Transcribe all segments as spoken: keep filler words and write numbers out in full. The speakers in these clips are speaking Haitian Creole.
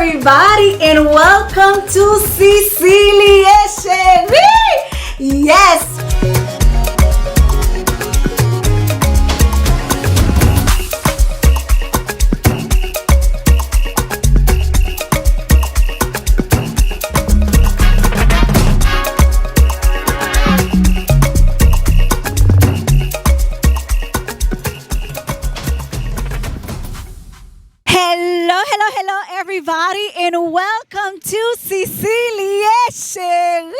Everybody and welcome to Cecilie Chérie! Yes! Hello, hello, hello, everybody, and welcome to Cecilie Chérie!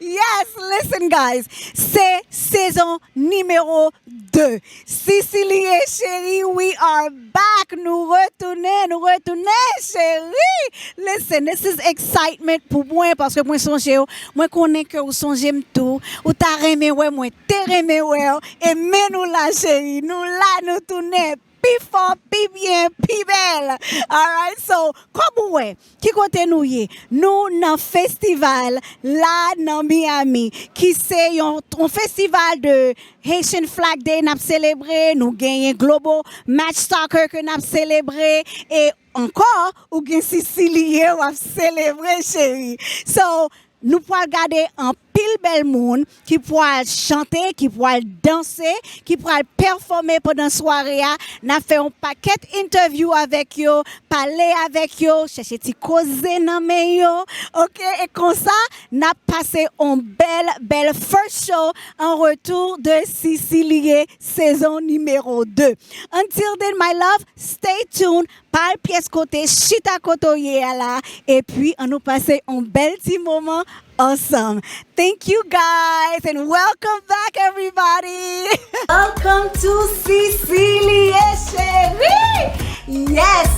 Yes, listen, guys, se sezon nimewo de. Cecilie Chérie, we are back! Nou retounen, nou retounen, cheri! Listen, this is excitement pou mwen, paske mwen sonje w, mwen konnen ke ou sonje m tou, ou ta renmen wè mwen, te renmen wè w, e men nou la, cheri, nou la, nou tounen! Pi fò, pi byen, pi bèl. Alright, so, kòm ou wè, ki kote nou ye? Nou nan festival la nan Miami, ki se yon, yon festival de Haitian Flag Day n ap selebre, nou genyen Global Match Soccer ke n ap selebre, e ankò, ou gen Cecilie w ap selebre, cheri. So, nou pral gade anpil bèl moun ki pral chante, ki pral danse, ki pral pèfòme pandan sware a. N ap fè yon pakèt entèvyou avèk yo, pale avèk yo, chèche ti koze nan men yo. Oke, e konsa, n ap pase yon bèl, bèl first show en retour de Cecilie sezon nimewo de. Until then, my love, stay tuned. Pa al pyès kote, chita kote w ye a la, epi ann nou pase yon bèl ti moman ansanm. Thank you guys and welcome back everybody. Welcome to Cecilie Chérie. Yes.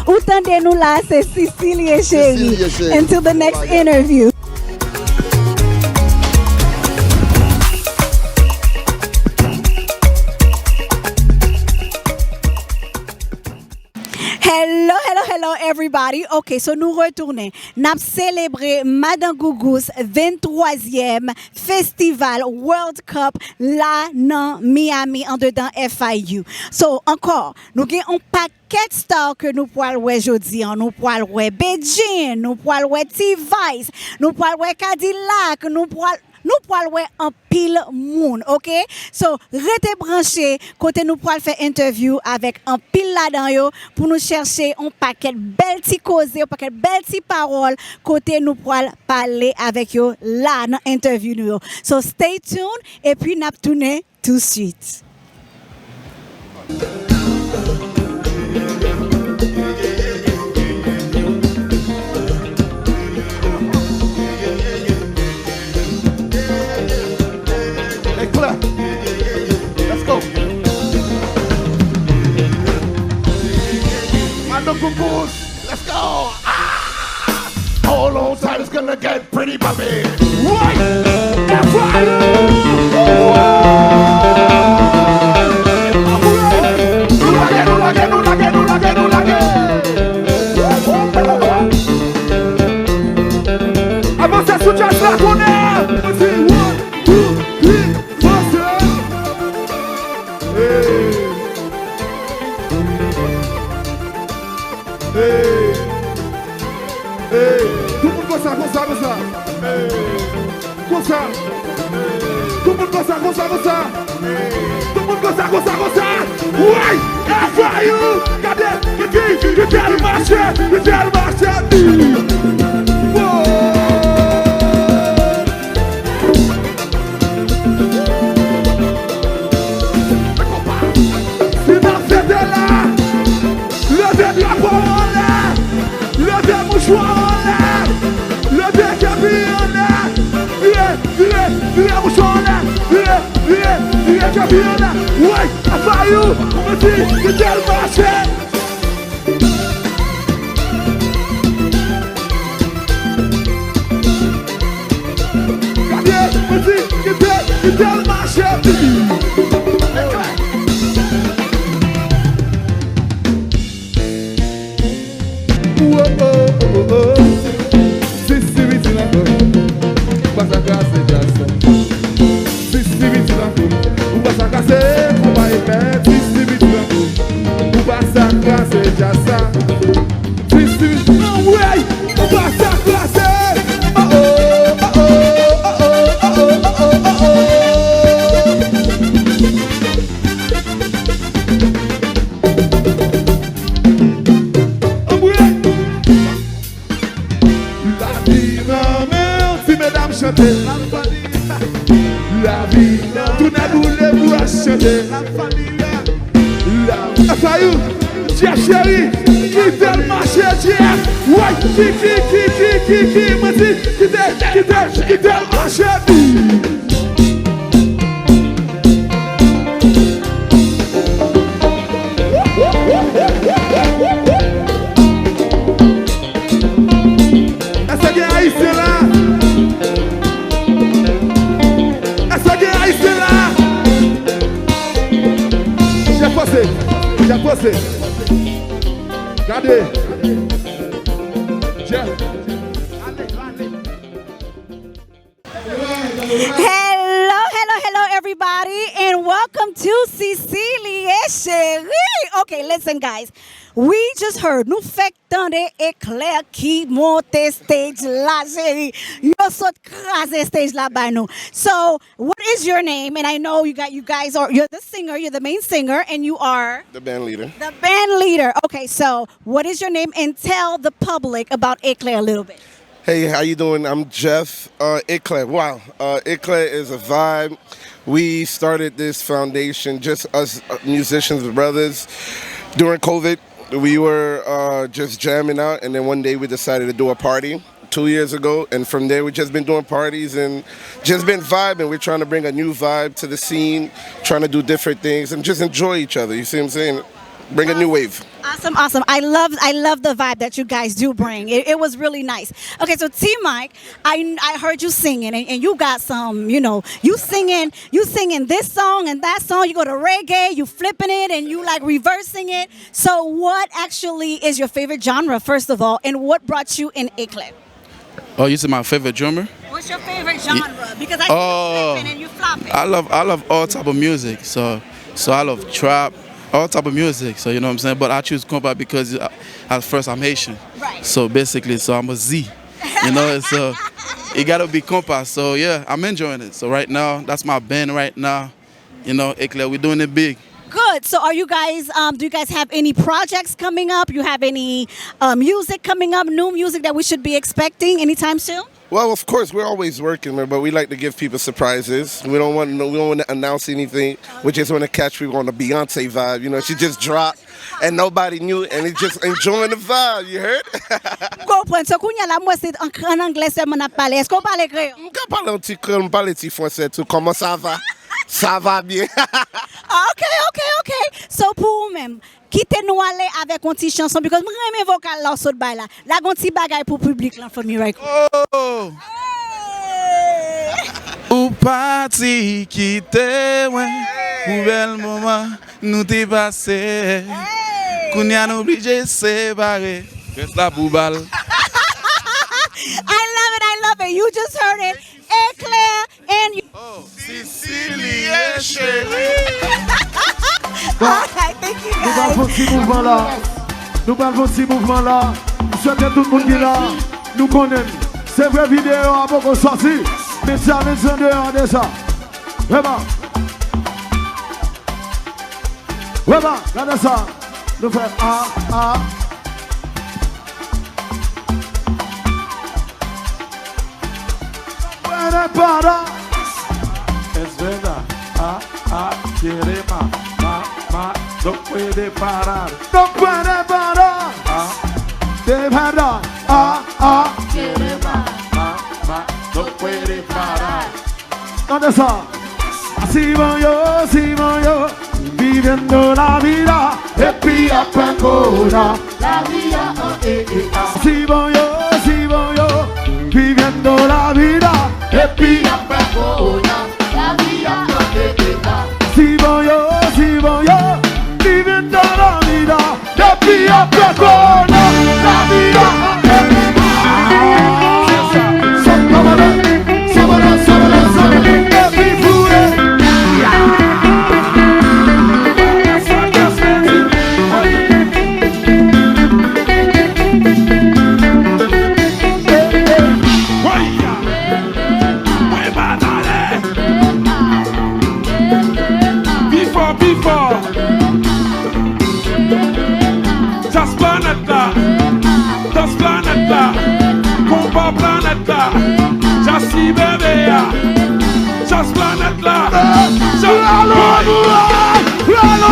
Ou tande nou la, se Cecilie Chérie. Cecilie Chérie. Until the next interview. Hello, hello, hello everybody. Ok, so nou retounen. N ap selebre Madan Gougous venntwazyèm Festival World Cup la nan Miami, andedan F I U. So, ankò, nou gen yon pakèt star ke nou pral wè jodi an. Nou pral wè Bedjine, nou pral wè T-Vice, nou pral wè Cadillac, nou pral, nou pral wè anpil moun, oke? So, rete branche kote nou pral fè entèvyou avèk anpil ladan yo pou nou chèche yon pakèt bèl ti koze, yon pakèt bèl ti pawòl kote nou pral pale avèk yo la nan entèvyou nou yo. So, stay tuned, epi n ap tounen tout swit. Let's go. Madan Gougous, let's go. Ah! Hold on tight, it's gonna get pretty bumpy. Right! That's right! Nou lage, nou lage, nou lage, nou lage, nou lage. Avanse sou djaz la, konnen. One, two, three, four, five. Hey. Hey. Hey. Tout moun konsa, konsa, konsa. Hey. Konsa. Hey. Tout moun konsa, konsa, konsa. Hey. Tout moun konsa, konsa, konsa. Woy! F I U! Gade! Kiki! Kite l mache! Kite l mache! Woy! Si n ap fete la, leve drapo anlè, leve mouchwa anlè, leve kepi anlè, vire, vire, vire mouchwa anlè, vire, vire, vire kepi anlè. Woy, F I U, mwen di, kite l mache. Gade, mwen di, kite, kite l mache. Woy, Oh, oh, oh, oh. Sisi Biti nan kò. Ou pa sa kraze djaz sa. Sisi Biti nan kò. Ou pa sa kraze konpa e fèt. Sisi Biti nan kò. Ou pa sa kraze djaz sa. Sisi Biti. Anmwey! Ou pa sa kraze. Oh, oh, oh, oh. Anmwey! Lavi nan men w, ti medam chante. Lavi nan, tou nèg ou le pou chante. Lavi. Fayou, Jeff Cheri, kite l mache, Jeff. Woy, ki, ki, ki, ki, ki, ki, mwen di, kite, kite, kite l mache. Èske gen Ayisyen la? Èske gen Ayisyen la? Jeff Posé, Jeff Posé. Gade. Jeff. Hello, hello, hello, everybody, and welcome to Sisi Li E Cheri. Okay, listen, guys. We just heard, nou fèk tande Eclair ki monte stage la, cheri. Yo sot kraze stage la bay nou. So, what is your name? And I know you got, you guys are, you're the singer, you're the main singer, and you are the band leader. The band leader. Okay, so what is your name? And tell the public about Eclair a little bit. Hey, how you doing? I'm Jeff. Uh, Eclair. Wow. Uh, Eclair is a vibe. We started this foundation, just us, uh, musicians, brothers. During COVID, we were, uh, just jamming out, and then one day we decided to do a party two years ago, and from there we just been doing parties and just been vibing. We're trying to bring a new vibe to the scene, trying to do different things and just enjoy each other. You see what I'm saying? Bring a new wave. Awesome, awesome. I love, I love the vibe that you guys do bring. It, it was really nice. Okay, so T Mike, I, I heard you singing, and, and you got some, you know, you singing, you singing this song and that song. You go to reggae, you flipping it, and you, like, reversing it. So, what actually is your favorite genre, first of all, and what brought you in Eclair? Oh, you say my favorite drummer? What's your favorite genre? Because I see you flipping and you flopping. I love, I love all type of music. So, so I love trap, all type of music. So, you know what I'm saying? But I choose compa because, uh, at first I'm Haitian. Right. So basically, so I'm a Z. You know, so it gotta be compa. So yeah, I'm enjoying it. So right now, that's my band right now. You know, Eclair, we're doing it big. Good. So are you guys, um, do you guys have any projects coming up? You have any, uh, music coming up, new music that we should be expecting anytime soon? Well, of course, we're always working, man, but we like to give people surprises. We don't want no, we don't want to announce anything. We just want to catch people on the Beyonce vibe. You know, she just dropped and nobody knew, and it's just enjoying the vibe. You heard? M konprann. So, kounye a la, m wè se an, an anglè sèlman n ap pale. Èske w pale kreyòl? M ka pale yon ti kreyòl, m pale ti fransè tou. Comment ça va? Ça va bien. Ah, ok, ok, ok. So, pou ou menm, kite nou ale avèk yon ti chanson, because mwen renmen vokal la w sot bay la. Lage yon ti bagay pou piblik lan for me right quick. Oh! Ou pati kite mwen pou bèl moman nou te pase. Kounye a nou blije separe. Rès la pou bal. I love it, I love it. You just heard it. Eclair and you. Oh, Sisi Li E Cheri. Bon, alright, thank you, nou pral guys. Fè yon ti mouvman la. Nou pral fè yon ti mouvman la. M swete tout moun ki la, nou konnen. Se vre videyo a poko sòti. Men challenge lan deyò deja. Epa. Epa, gade sa. Nou fè a, a. Puede parar. Es verdad. Ah, ah, quiere más, más, más. No puede parar. No puede parar. Ah, de verdad. Ah, ah, quiere más, más, más. No puede parar. Tande sa. Así voy yo, así voy yo, viviendo la vida, epi ap fè kona. Lavi a an e e a. Así voy yo, así voy yo, viviendo la vida, epi ap fè kona. Lavi a an e e a. Así voy yo, así voy yo, viviendo la vida, epi ap fè kona. Lavi a an Planèt la, Jazzy bebe a, Jazz Planèt la, Jazz Planèt.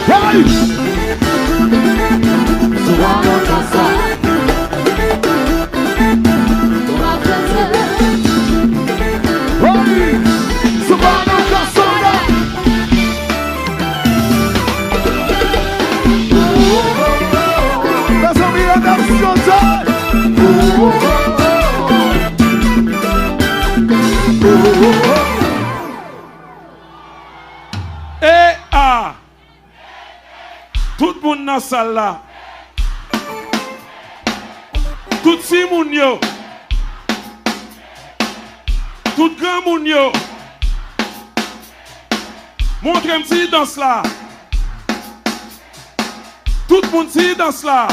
Hey! Hey! Soprano Kasonga. Mezanmi, e nan syonte. E a. Tout moun nan sal la. Tout timoun yo. Tout granmoun yo. Montre m ti dans la. Tout moun ti dans la.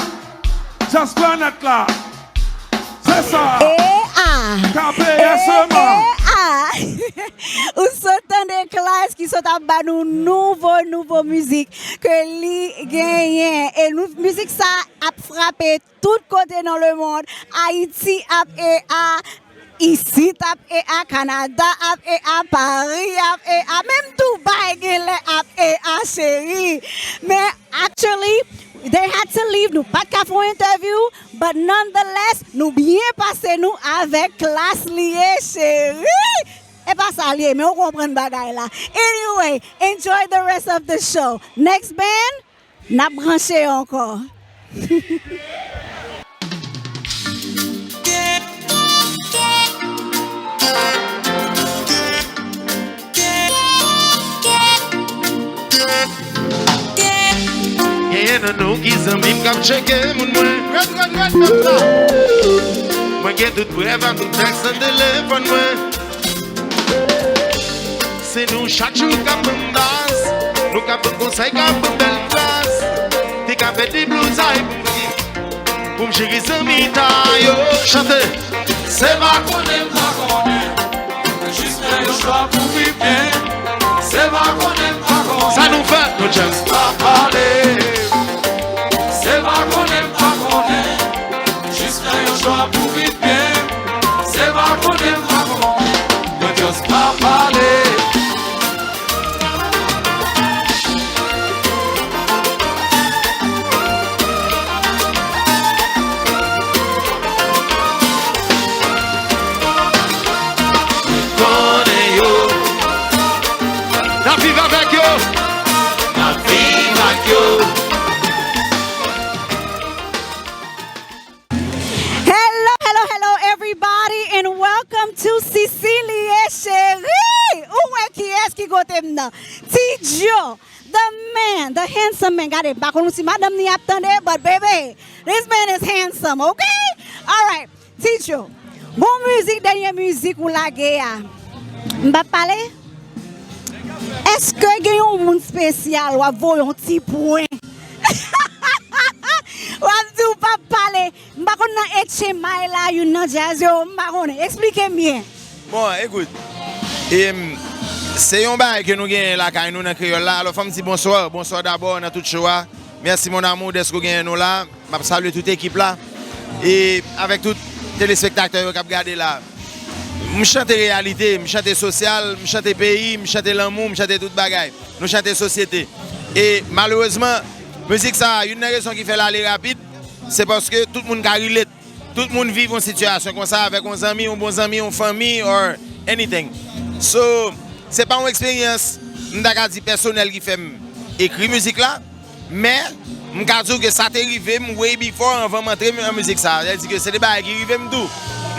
Jazz Planèt la. Se sa. E a. K P S M. E a. Ou sot tande Klass ki sot ap ba nou nouvo, nouvo mizik ke li genyen. E nou, mizik sa ap frape tout kote nan lemonn. Ayiti ap E A, isit ap E A, Kanada ap E A, Pari ap E A, menm Dubai genlè ap E A, cheri. Men, actually, they had to leave. Nou pa t ka fè yon entèvyou, but nonetheless, nou byen pase nou avèk Klass li ye, cheri. E pa sa l ye, men ou konprann bagay la. Anyway, enjoy the rest of the show. Next band, n ap branche ankò. Genyen nan nou ki zanmi m k ap tcheke moun mwen. Rèd, rèd, rèd, pèp la. Mwen gen tout prèv ak tout tèks nan telefòn mwen. Se nou chak jou k ap ban m baz, nou k ap ban m konsèy, k ap ban m bèl fraz. Te ka fè deblozay pou m, pou m jere zanmi ta yo. Chante. Se pa konnen m pa konnen, jis fè yon chwa pou viv byen. Se pa konnen m pa konnen. Sa nou fè? Nou just pa pale. Se pa konnen m pa konnen, jis fè yon chwa pou viv byen. Se pa konnen m pa konnen, mwen just pa pale. Konnen yo. N ap viv avèk yo. N ap viv ak yo. Hello, hello, hello, everybody, and welcome to Sisi Li Ye Cheri. Ou wè kiyès ki kote m nan? Ti Djo, the man, the handsome man. Gade, m pa konn si madanm ni ap tande, but baby, this man is handsome, okay? Alright, Ti Djo, gon mizik, dènye mizik ou lage a, m p ap pale? Èske gen yon moun espesyal w ap voye yon ti pwen? W ap di w p ap pale. M pa konn nan H M I la, youn nan djaz yo, m pa konnen. Eksplike m byen. Bon, ekout, em, se yon bagay ke nou genyen lakay nou nan kreyòl la. Alò, fò m di bonswa, bonswa dabò nan tout cho a. Mèsi, mon amour, dèske w genyen nou la. M ap salye tout ekip la. E avèk tout telespektatè yo k ap gade la. M chante reyalite, m chante sosyal, m chante peyi, m chante lanmou, m chante tout bagay. Nou chante sosyete. E malerezman, mizik sa a, youn nan rezon ki fè l ale rapid, se paske tout moun ka relate. Tout moun viv yon sitiyasyon konsa avèk yon zanmi, yon bon zanmi, yon fanmi, or anything. So, se pa yon eksperyans, m ta ka di, pèsonèl ki fè m ekri mizik la, men m ka di w ke sa te rive m way before, anvan m antre nan mizik sa. Sa vle di ke se de bagay ki rive m tou.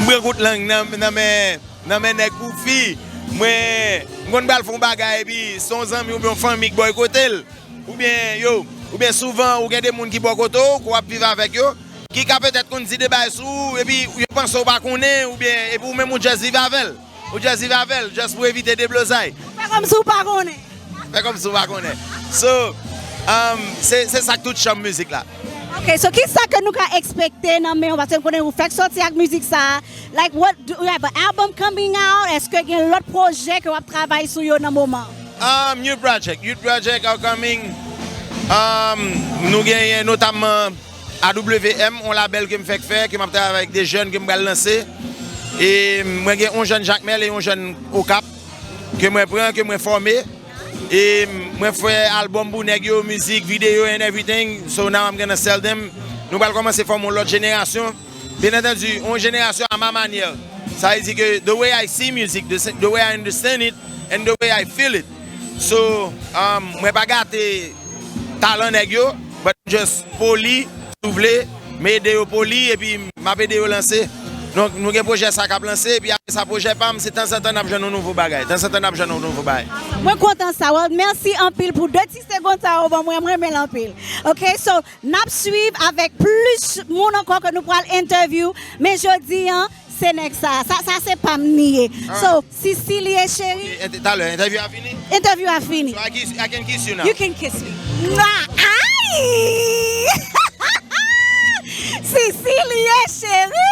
M pran kout lang nan, nan men, nan men nèg pou fi. Mwen, m konn pral fè yon bagay epi se yon zanmi oubyen yon fanmi k bòykote l. Oubyen, yo, oubyen souvan ou gen de moun ki bò kote w, ke w ap viv avèk yo, ki ka petèt konn di de bagay sou ou, epi yo panse w pa konnen, oubyen, epi ou menm ou just viv avè l. Ou just viv avè l, just pou evite deblozay. Fè kòmsi w pa konnen. Fè kòmsi w pa konnen. So, um, se, se sa k tout chanm mizik la. Ok, so kisa ke nou ka ekspekte nan men w? Paske m konnen ou fèk sòti ak mizik sa a. Like, what, do you have an album coming out? Èske gen lòt pwojè ke w ap travay sou yo nan moman? Um, new project. Youth project are coming. Um, nou genyen notamman A W M, yon labèl ke m fèk fè, ke m ap travay avèk de jèn ke m pral lanse. E mwen gen yon jèn Jakmèl e yon jèn Okap ke mwen pran, ke mwen fòme. E mwen fè albòm pou nèg yo, mizik, videyo and everything. So now I'm gonna sell them. Nou pral kòmanse fòme yon lòt jenerasyon. Byen antandi, yon jenerasyon a ma manyè. Sa vle di ke the way I see music, the, the way I understand it, and the way I feel it. So, um, mwen pa gate talan nèg yo, but just poli, si w vle, m ede yo poli, epi m ap ede yo lanse. Donk, nou gen pwojè sa k ap lanse, epi apre sa, pwojè pa m, se tanzantan n ap jwenn yon nouvo bagay. Tanzantan n ap jwenn yon nouvo bagay. Mwen kontan sa. Well, mèsi anpil pou de ti segonn sa yo ban mwen, mwen renmen l anpil. Ok, so, n ap swiv avèk plis moun ankò ke nou pral interview, men jodi an, se nèg sa. Sa, sa se pa m li ye. So, Sisilie cheri. Ok, ent-, talè, entèvyou a fini? Interview a fini. So I kiss, I can kiss you now. You can kiss me. Mwah! Ay! Sisilie cheri!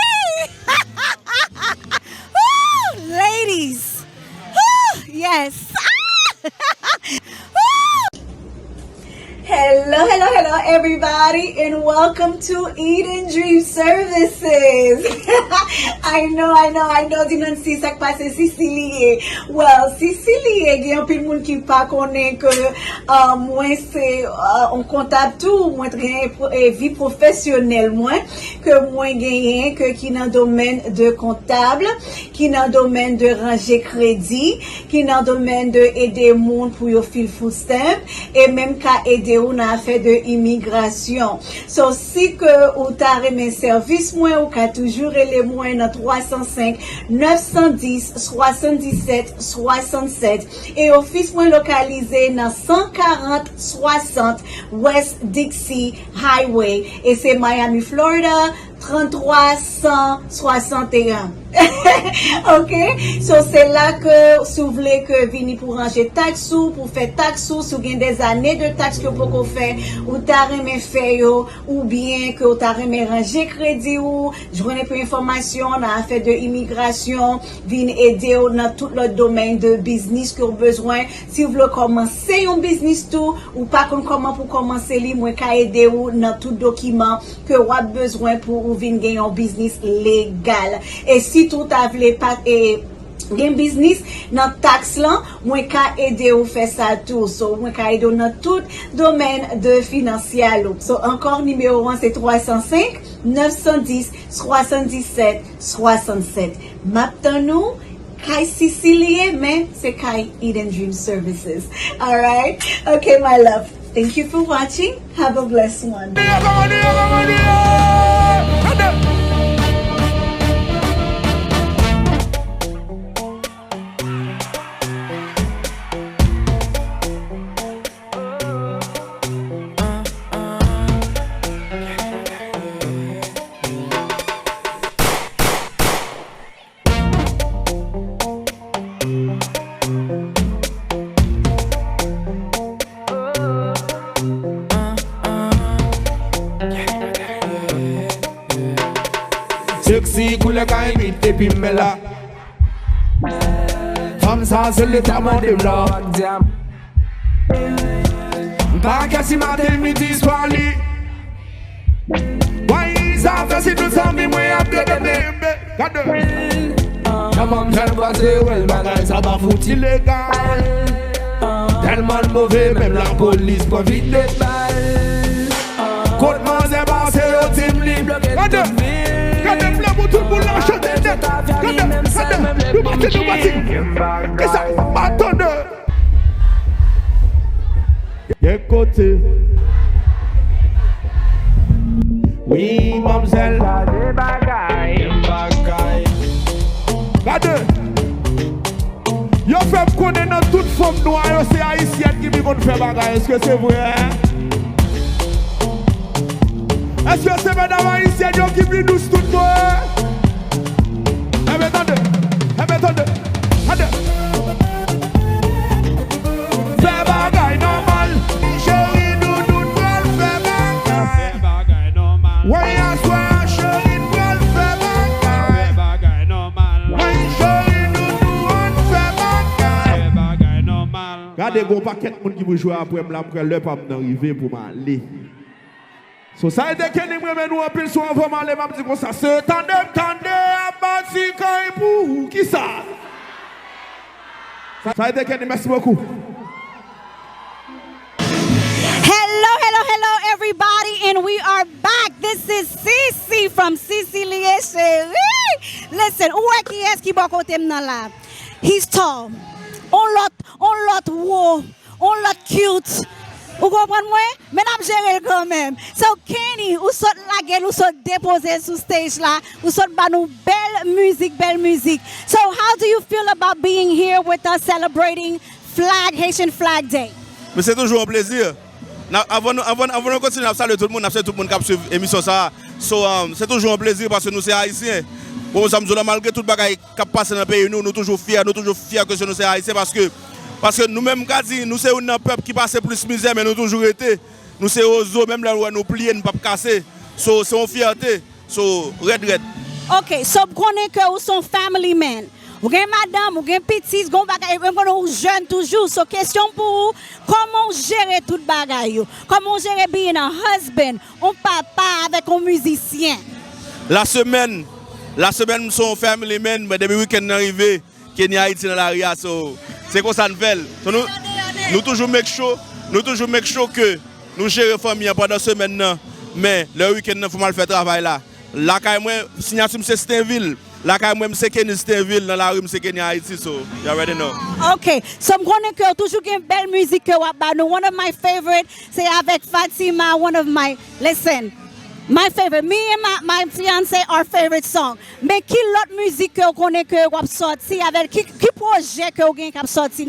Ooh, ladies! Ooh, yes! Ooh! Hello, hello, hello, everybody, and welcome to Eden Dream Services. I know, I know, I know, di nan si sa k pase Sisilie. Well, Sisilie, gen anpil moun ki pa konnen ke, uh, mwen se, uh, yon kontab tou, mwen gen, eh, vi pwofesyonèl mwen, ke mwen genyen, ke ki nan domèn de kontab, ki nan domèn de ranje kredi, ki nan domèn de ede moun pou yo fil food stamp, e menm ka ede ou nan afè de imigrasyon. So, si ke ou ta renmen sèvis mwen, ou ka toujou rele mwen nan twa san senk, nèf san dis, swasanndisèt, swasannsèt. E ofis mwen lokalize nan san karant swasant West Dixie Highway. E se Miami, Florida, tranntwa san swasanteyen. Ok? So, se la ke, si w vle ke vini pou ranje taks ou, pou fè taks ou, si w gen dèzane de taks ke w poko fè, ou ta renmen fè yo, oubyen ke w ta renmen ranje kredi ou, jwenn enpe enfòmasyon nan afè de imigrasyon, vin ede w nan tout lòt domèn de biznis ke w bezwen. Si w vle kòmanse yon biznis tou, ou pa konn kòman pou kòmanse li, mwen ka ede w nan tout dokiman ke w ap bezwen pou ou vin gen yon biznis legal. E sitou w ta vle pa, e, gen biznis nan taks lan, mwen ka ede w fè sa tou. So, mwen ka ede w nan tout domèn de finansyal ou. So, ankò, nimewo an se twa san senk, nèf san dis, swasanndisèt, swasannsèt. M ap tann ou kay Sisilie, men se kay Eden Dream Services. Alright? Okay, my love. Thank you for watching. Have a blessed one. Sexy koulè Kayimit epi m la. Fanm sa se leta mande m la. M pa kè si maten midi swa li. Why zafè si tout zanmi mwen ap gade m. Gade. Jan manmzèl pase wè l bagay sa pa fout ilegal. Tèlman l move menm lapolis pran vide bal. Kot manzè pase yo di m li bloke. Gade, gade flè pou tout moun la chante nèt. Gade, gade, nou pati, nou pati. Kisa, pa tande. Gen kote. Wi, manmzèl. Gade. Yo fè m konnen nan tout fanm nwa yo, se ayisyèn ki pi konn fè bagay. Èske se vre, en? Èske se medam ayisyèn yo ki pi dous tout bon, en? Enben tande, enben tande, tande. Fè bagay nòmal. Cheri, doudoun pral fè bagay. Fè bagay nòmal. Wi, aswè a, cheri, n pral fè bagay. Fè bagay nòmal. Wi, cheri, doudoun, ann fè bagay. Fè bagay nòmal. Gade, gon pakèt moun ki pou jwe apre m la, m kwè lè pa m nan rive pou m ale. So, sa e te Kenny, m renmen nou anpil, so anvan m ale, m ap di konsa, se tande m tande ap bati kay pou ou, kisa? Sa, sa e te Kenny, mèsi bokou. Hello, hello, hello, everybody, and we are back. This is Cece from Cece Liye Cheri. Listen, ou wè kiyès ki bò kote m nan la? He's tall. On lòt, on lòt wo. On lòt cute. Ou konprann mwen? Men n ap jere l kanmenm. So, Kenny, ou sot lage l, ou sot depoze l sou stage la, ou sot ba nou bèl mizik, bèl mizik. So, how do you feel about being here with us celebrating Flag, Haitian Flag Day? Men se toujou yon plezi. N a, avan nou, avan, avan nou kontinye, n ap salye tout moun, n ap salye tout moun k ap swiv emisyon sa a. So, um, se toujou yon plezi paske nou se Ayisyen. Bon, sa m di w la, malgre tout bagay k ap pase nan peyi nou, nou toujou fyè, nou toujou fyè ke se nou se Ayisyen paske, paske nou menm, m ka di, nou se youn nan pèp ki pase plis mizè, men nou toujou rete. Nou se wozo, menm lè w wè nou pliye, n p ap kase. So, se yon fyète. So, rèd, rèd. Ok, so m konnen ke ou se yon family man. Ou gen madanm, ou gen pitit, gen yon bagay, m konnen ou jèn toujou. So, kesyon m pou ou, kòman w jere tout bagay yo? Kòman w jere being a husband, yon papa avèk yon mizisyen? Lasemèn, lasemèn, m se yon family man, men depi wikenn nan rive, Kenny Haiti nan lari a, so, se konsa n fè l. So, nou, nou toujou make sure, nou toujou make sure ke nou jere fanmi an pandan semèn nan, men lè wikenn nan, fò m al fè travay la. Lakay mwen, siyati m se Stainville. Lakay mwen, m se Kenny Stainville, nan lari, m se Kenny Haiti, so, you already know. Ok, so m konnen ke w toujou gen bèl mizik ke w ap ba nou. One of my favorite, se avèk Fatima, one of my, listen, my favorite, me and my, my fiancé, our favorite song. Men ki lòt mizik ke w konnen ke w ap sòti avè l? Ki, ki pwojè ke w gen k ap sòti?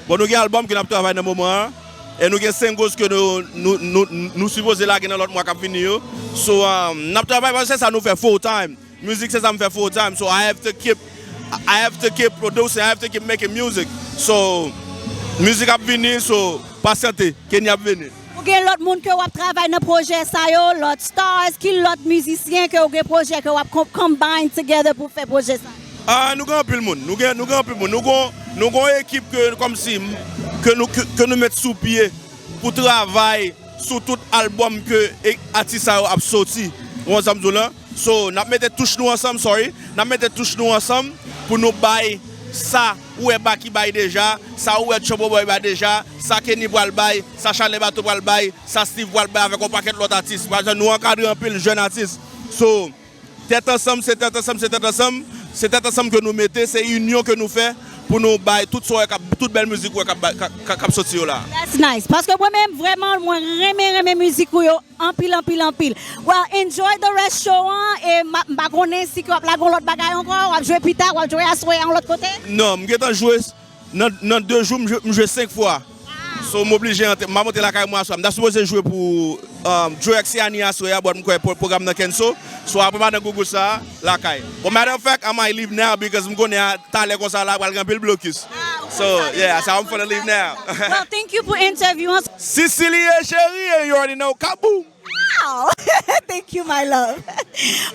Bon, nou gen album ke n ap travay nan moman an. E nou gen singles ke nou, nou, nou, nou sipoze lage nan lòt mwa k ap vini yo. So, um, n ap travay paske se sa nou fè full time. Mizik se sa m fè full time. So, I have to keep, I have to keep producing, I have to keep making music. So, mizik ap vini, so, pasyante, Kenny ap vini. Ou gen lòt moun ke w ap travay nan pwojè sa yo, lòt stars, ki lòt mizisyen ke w gen pwojè ke w ap com-, combine together pou fè pwojè sa? Ah, nou gen anpil moun, nou gen, nou gen anpil moun. Nou gon, nou gon ekip ke, kòmsi, ke nou, ke, ke nou met sou pye pou travay sou tout album ke, e, atis sa yo ap soti. Ou konprann sa m di w lan? So, n ap mete touch nou ansanm, sorry. N ap mete touch nou ansanm pou nou bay sa ou wè Baky bay deja, sa ou wè Trouble Boy bay deja, sa Kenny pral bay, sa Charlene Bato pral bay, sa Steve pral bay avèk yon pakèt lòt atis. Pa egzanp, nou ankadre anpil jèn atis. So, tèt ansanm, se tèt ansanm, se tèt ansanm, se tèt ansanm ke nou mete, se inyon ke nou fè pou nou bay tout sa w wè k ap, tout bèl mizik ou wè k ap bay, k ap, k ap, k ap soti yo la. That's nice. Paske mwen menm, vrèman, mwen renmen, renmen mizik ou yo. Anpil, anpil, anpil. Well, enjoy the rest show an. E m pa konnen si ke w ap lage yon lòt bagay ankò, w ap jwe pita, w ap jwe aswè a yon lòt kote. Non, m gentan jwe s-, nan, nan de jou, m jwe, m jwe senk fwa. So, m oblije antre, m ap antre lakay mwen aswè. M ta sipoze jwe pou, um, Joe X Siani aswè a, but m kwè pro-, pwogram nan cancel. So, apre madan Gougou sa, lakay. But matter of fact, I might leave now because m konnen a, talè konsa la, pral gen anpil blokis. So, yeah, so I'm finna leave now. Well, thank you pou entèvyou an. Cece Liye Cheri, and you already know, kaboom! Wow! Thank you, my love.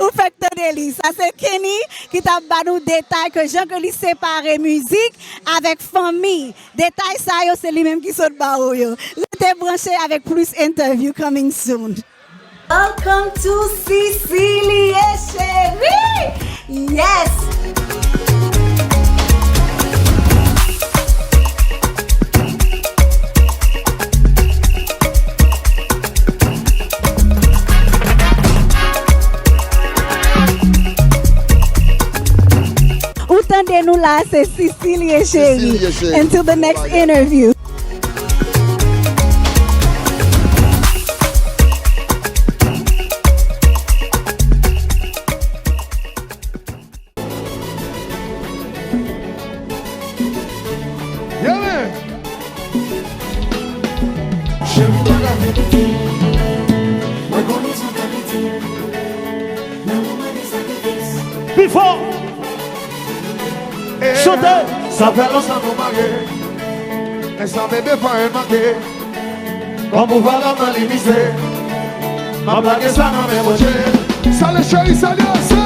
Ou fèk tande li. Sa se Kenny ki t ap ba nou detay ke jan ke li separe mizik avèk fanmi. Detay sa yo, se li menm ki sot ba ou yo. Rete branche avèk plis entèvyou coming soon. Welcome to Cece Liye Cheri! Yes! Ou tande nou la, se Cece Liye Cheri. Cece Liye Cheri. Until the next interview. Yeah, man. Cheri, pa ka vin piti. Mwen konnen sa w ka piti. Lanmou mwen de sakrifis. Pi fò. Chante. Sa fè lontan nou marye. Men sa bebe pa yon manke. Kòm ou valè mwen limite. M ap lage sa nan men Bondye. Salye cheri, salye sè.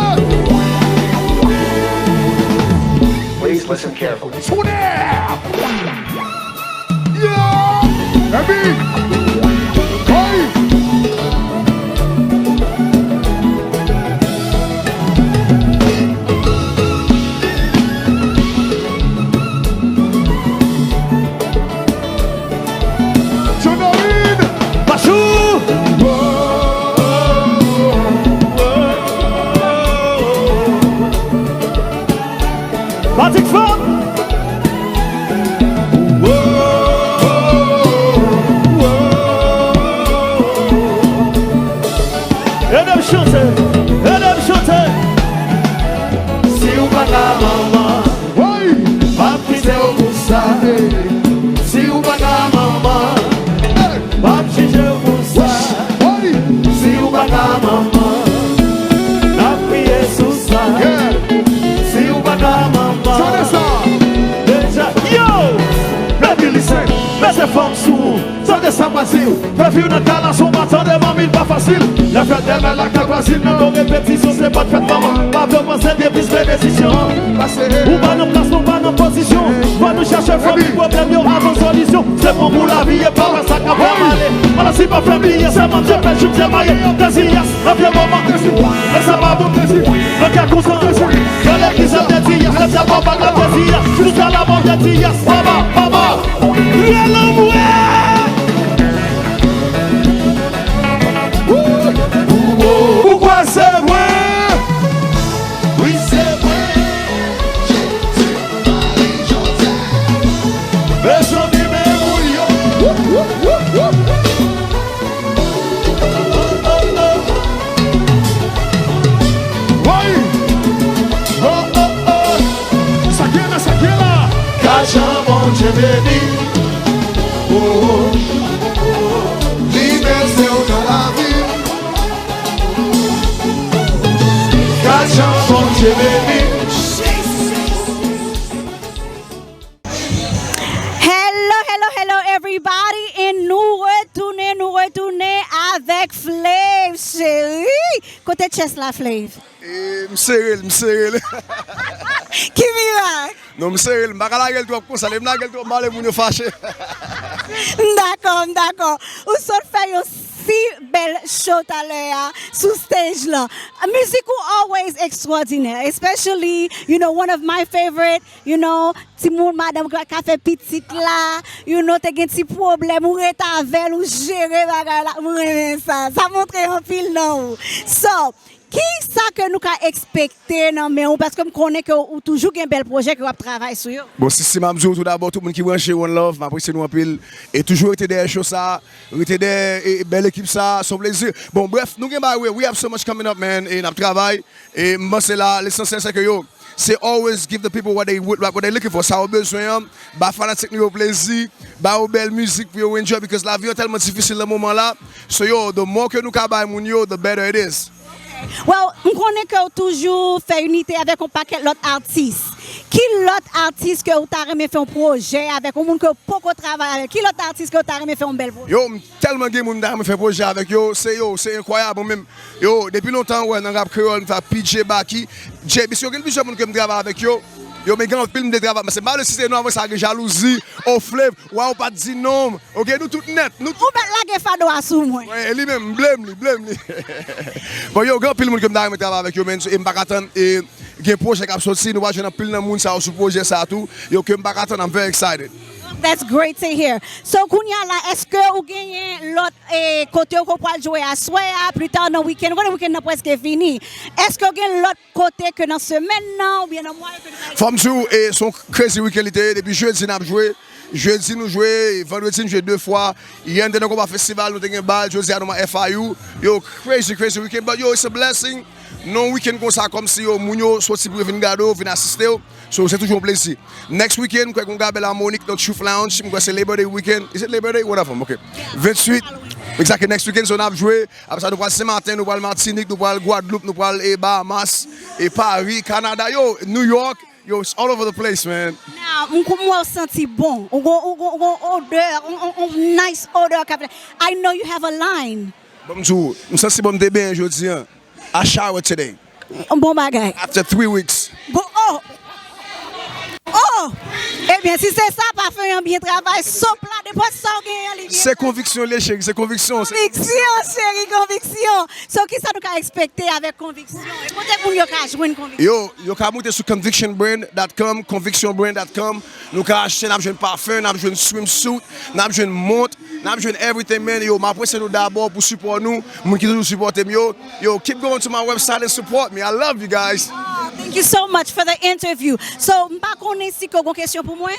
Please listen carefully. Tounè! Yeah! Epi, hey! Chante, ede m chante. Si w pa ka manman, m ap kite w pou sa. Si w pa ka manman, m ap jije w pou sa. Si w pa ka manman, n ap kriye sou sa. Si w pa ka manman, deja, yo! Baby, listen, mete fòm sou ou. Tande sa m pral di w. Fè fi w nan kay la, si w pa tande manmi, l pa fasil. Lè fèt demè lakay vwazin nan, nou repetisyon, se pa t fèt manman. Pa vle w panse gen plis benedisyon. Ou pa nan plas mwen, ou pa nan pozisyon. Fò nou chèche fanmi pwoblèm yo avan solisyon. Se bon pou lavi, e pa sa k ap fè m ale. Maladi pa fè m bliye, se Bondye fè jouk te maye. Dezi yès, nan vye moman. E sa pa bon dezi. Nan kè kontan. Nan legliz yo te di yès, lè dyab anba gad te di yès. Jiska lamò te di yès. Baba, baba. Rele mwen! Ou kwè se mwen? Wi, se mwen. Jezi, Mari, Jozèf. Mezanmi, men moun yo. Woy! Oh, oh, oh. Sa k gen la, sa k gen la? Gad jan Bondye beni. Oh, oh, oh. Li beni w nan lavi. Gad jan Bondye beni. Hello, hello, hello everybody, and nou retounen, nou retounen avèk Flave, cheri. Kote chest la, Flave? E, m sere l, m sere l. Ki mirak? Non, m sere l, m pa ka lage l twòp konsa, lè m lage l twòp, m ale moun yo fache. M dakò, m dakò. Ou sot fè yon si bèl show talè a sou stage la. Mizik ou always extraordinaire, especially, you know, one of my favorite, you know, timoun madanm ka, ka fè pitit la, you know, te gen ti pwoblèm, ou ret avè l, ou jere bagay la, mwen renmen sa. Sa montre anpil nan ou. So, kisa ke nou ka ekspekte nan men ou? Paske m konnen ke ou toujou gen bèl pwojè ke w ap travay sou yo. Bon, Sisi, m ap di w tou dabò, tout moun ki branche, one love, m apresye nou anpil. E toujou rete dèyè show sa, rete dèyè, e, bèl ekip sa, se yon plezi. Bon, brèf, nou gen bagay, we, we have so much coming up, man, e n ap travay. E m panse la, lesansyèl se ke yo, se always give the people what they, what they looking for, sa yo bezwen an, ba fanatik nou yo plezi, ba yo bèl mizik pou yo enjoy, because lavi an tèlman difisil nan moman la. So yo, the more ke nou ka bay moun yo, the better it is. Well, m konnen ke w toujou fè inite avèk yon pakèt lòt atis. Ki lòt atis ke w ta renmen fè yon pwojè avèk, yon moun ke w poko travay avèk? Ki lòt atis ke w ta renmen fè yon bèl pwojè? Yo, m tèlman gen moun m ta renmen fè pwojè avèk yo, se yo, se enkwayab, mwen menm. Yo, depi lontan, w wè, nan rap kreyòl, m fè P J Baky, J B C, yo gen plizyè moun ke m travay avèk yo. Yo, men gen anpil m te travay, men se m pa vle site non, apre sa gen jalouzi, o Flave, wa ou pa t di non m. Oke, nou tout nèt, nou tout. Ou mèt lage fado a sou mwen. Wi, e li menm, m blame li, blame li. Bon, yo, gen anpil moun ke m ta renmen travay avèk yo, men, e m pa ka tann, e gen pwojè k ap soti, nou pral jwenn anpil nan moun sa yo sou pwojè sa tou. Yo, ke m pa ka tann, I'm very excited. That's great to hear. So, kounye a la, èske ou genyen lòt, e, kote ou pral jwe aswè a, pli ta nan wikenn? Ou konnen wikenn nan prèske fini. Èske ou gen lòt kote ke nan semèn nan, oubyen nan mwa yo ke nou pral jwe? Fò m di w, e, se yon crazy wikenn li te ye. Depi jedi n ap jwe. Jedi nou jwe, vandredi n jwe de fwa. Yè n te nan konpa festival, nou te gen bal, jodi a nou nan F I U. Yo, crazy, crazy wikenn. But yo, it's a blessing. Nan yon wikenn konsa, kòmsi yo, moun yo soti pou yo vin gade w, vin asiste w. So, se toujou yon plezi. Next weekend, m kwè gen yon gabèl Harmonik nan Truth Lounge. M kwè se Labor Day weekend. Is it Labor Day? One of them, ok. Venntuit. Exactly, next weekend, so n ap jwe. Apre sa, nou pral Senmaten, nou pral Matinik, nou pral Gwadloup, nou pral, e, Bahamas, e, Paris, Canada, yo, New York, yo, it's all over the place, man. Now, m kou-, m wè w santi bon. Ou gon, ou gon, ou gon odè, on, on, on nice odè k ap fè. I know you have a line. Bon, m di w, m santi bon, m te benyen jodi a. I shower today. Bon bagay. After three weeks. Bon, oh! Oh! Ebyen, si se sa, pafen an byen travay, sop la, nenpòt sa w genyen, li byen. Se konviksyon, li, cheri, se konviksyon. Konviksyon, cheri, konviksyon. So, kisa nou ka ekspekte avèk konviksyon? E kote moun yo ka jwenn konviksyon? Yo, yo ka moute sou conviction brand dot com, conviction brand dot com. Nou ka achte, n ap jwenn pafen, n ap jwenn swimsuit, n ap jwenn mont, n ap jwenn everything, man. Yo, m apresye nou dabò pou sipò nou, moun ki toujou sipòte m yo. Yo, keep going to my website and support me. I love you guys. Oh, thank you so much for the interview. So, m pa konnen si ke w gon kesyon pou mwen?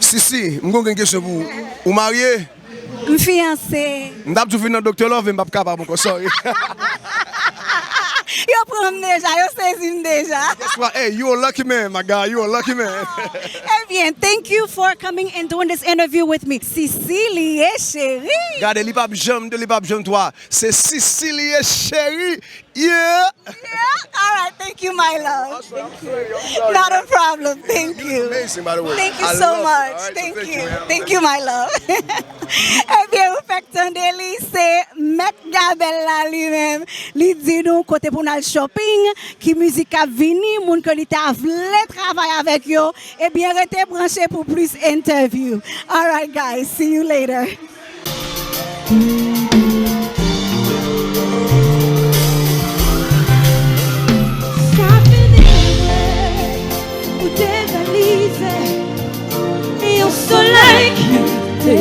Si, si, m gon gen kesyon pou ou. Ou marye? M fiyanse. M t ap di w vin nan Doktè Love, men m p ap kapab ankò, sorry. Yo pran m deja, yo sezi m deja. Guess what? Hey, you a lucky man, my guy. You a lucky man. Ebyen, thank you for coming and doing this interview with me. Cecilie Cherie. Gade, li p ap janm de, li p ap janm twa. Se Cecilie Cherie. Yeah. Yeah. All right. Thank you, my love. Thank you. Not a problem. Thank you. Amazing, by the way. Thank you so much. Thank you. Thank you, my love. Ebyen, ou fèk tande li, se Mèt Gabèl la li menm. Li di nou kote pou n al shopping, ki mizik k ap vini, moun ke li ta vle travay avèk yo. Ebyen, rete branche pou plis entèvyou. All right, guys, see you later. Sa fini vre, ou te reyalize. Yon solèy ki te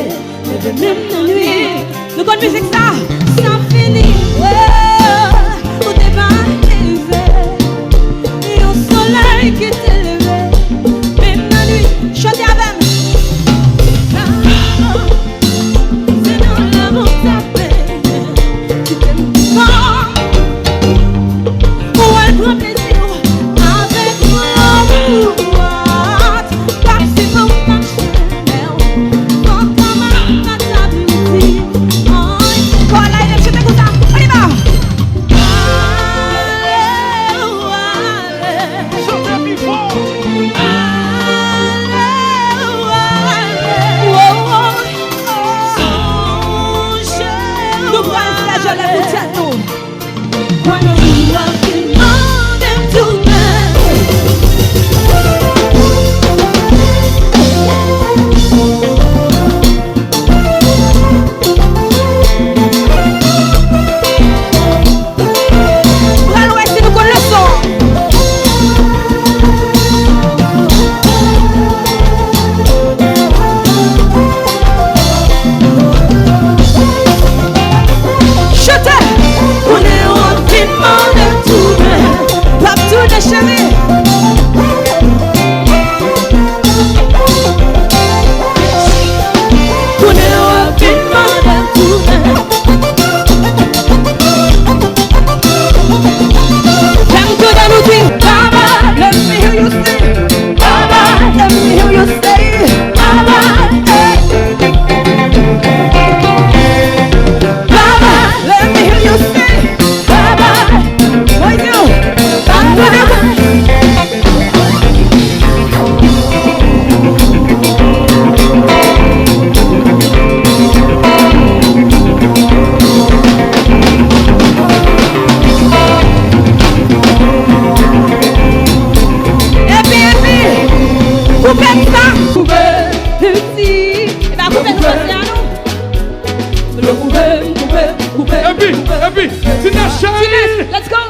leve menm nan nwit. Nou konn mizik sa? Sa fini, oh, ou te pa leve. Yon solèy ki te leve menm nan nwit. Chante avè m. Se nan lanmou w t ap benyen, kite m pran. Ou al pran plezi w avèk lanmou a. Pase pou mache lè w fantom a pa t ap di. Ann, kò la, e chante konsa. On y va! Ale, ale. Chante pi fò. Ale, ale. Wo, wo. Nou pral fè jale pou tèt nou. Kòman ou ap vin mande m tounen? Pral wè si nou konn leson. Chante! Konnen w ap vin mande tounen. W ap tounen, cheri. Konnen w ap vin mande tounen. Fè m tande nou di, bye bye, let me hear you say, bye bye, let me hear you say, bye bye, hey. Bye bye, let me hear you say, bye bye. Bye bye. Epi, epi, koupe m sa. Koupe, piti. E pa koupe nou pase a nou. Koupe, koupe, koupe. Epi, epi, Tinashe. Tinashe, let's go.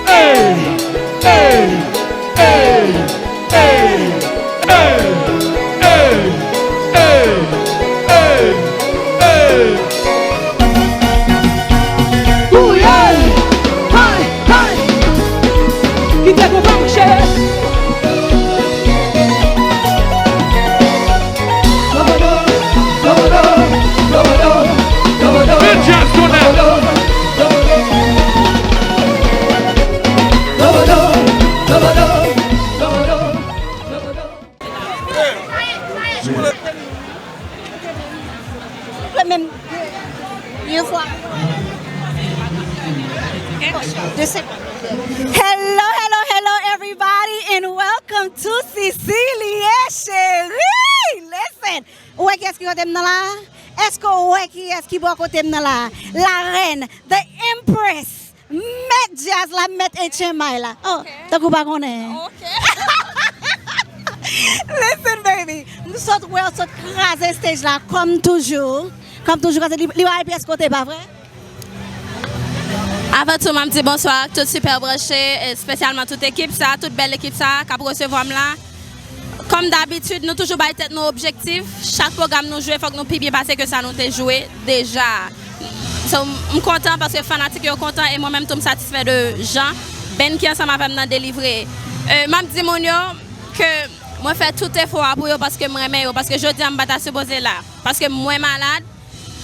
Hey, hey, hey, hey. Ooh, yeah. Hey, hey. Kite pou mache. Bèl djaz, Tonè. Menm yon fwa. De segonn. Hello, hello, hello, everybody, and welcome to Cecilie Cherie. Listen, ou wè kiyès ki kote m nan la? Èske ou wè kiyès ki bò kote m nan la? La reine, the empress. Mèt djaz la, mèt H M I la. Oh, tankou w pa konnen. Ok. Listen, baby. M sot wè w sot kraze stage la, kòm toujou. Kòm toujou, kraze, li, li pa gen pyès kote, pa vre? Avan tou, m ap di bonswa ak tout Super Branche, espesyalman tout ekip sa, tout bèl ekip sa k ap resevwa m la. Kòm dabitid, nou toujou bay tèt nou objektif. Chak pwogram nou jwe, fòk nou pi byen pase ke sa nou te jwe deja. So, m kontan paske fanatik yo kontan e mwen menm tou m satisfè de jan band ki ansanm avè m nan delivre. E, m ap di moun yo ke mwen fè tout efò a pou yo paske m renmen yo, paske jodi a m pa ta sipoze la, paske mwen malad,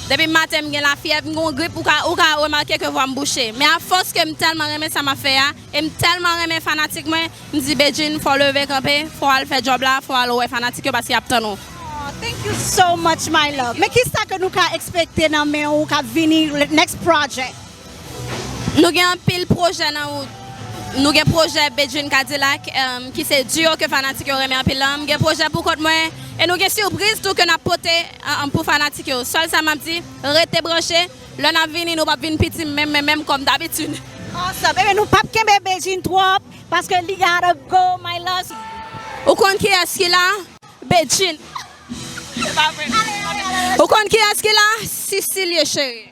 Depi maten m gen lafyèv, m gen yon grip, ou ka, ou ka remake ke vwa m bouche. Men afòs ke m tèlman renmen sa m ap fè a, e m tèlman renmen fanatik mwen, m di, Bedjine, fò w leve kanpe, fò w al fè djòb la, fò w al wè fanatik yo paske y ap tann ou. Oh, thank you so much, my love. Men kisa ke nou ka ekspekte nan men ou k ap vini, le next project? Nou gen anpil pwojè nan wout. Nou gen pwojè Bedjine Cadillac, em, ki se duo ke fanatik yo renmen anpil lan. M gen pwojè pou kont mwen. E nou gen sipriz tou ke n ap pote, em, pou fanatik yo. Sèl sa m ap di, rete branche. Lè n ap vini, nou p ap vin piti menm, menm, menm kòm dabitid. Awesome. Ebyen, nou p ap kenbe Bedjine twòp, paske li gotta go, my love. Ou konn kiyès ki la? Bedjine. Ou konn kiyès ki la? Cecilie cheri.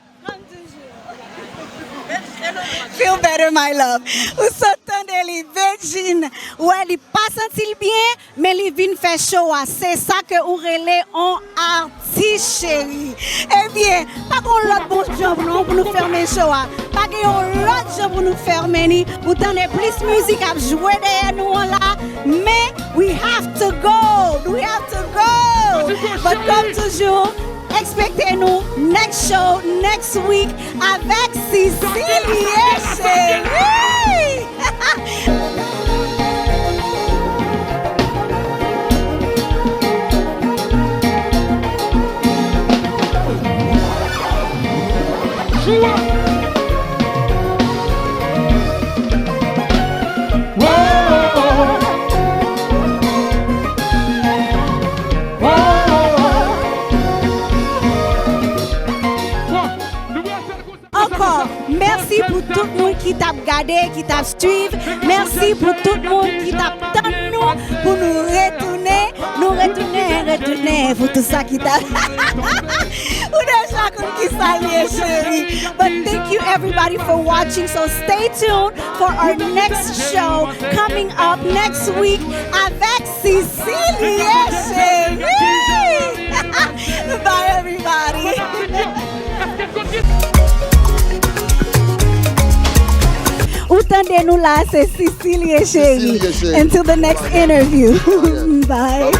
Feel better, my love. Ou sot tande li, Bedjine. Ou wè, li pa santi l byen, men li vin fè show a. Se sa ke ou rele on atis, cheri. Ebyen, pa gen yon lòt bon jan non pou nou fèmen show a. Pa gen yon lòt jan pou nou fèmen ni. Ou tande plis mizik ap jwe dèyè nou an la. Men, we have to go. We have to go. But kòm toujou, ekspekte nou next show, next week, avèk Cecilie Chérie. Ankò, mèsi pou tout moun ki t ap gade, ki t ap swiv. Mèsi pou tout moun ki t ap tann nou pou nou retounen. Nou retounen, retounen pou tout sa ki t ap. Ou deja konn ki sa l ye, cheri. But thank you everybody for watching. So stay tuned for our next show coming up next week avec Cecilie Chérie. Bye everybody. Ou tande nou la, se Cecilie Chérie. Cecilie Chérie. Until the next interview. Bye.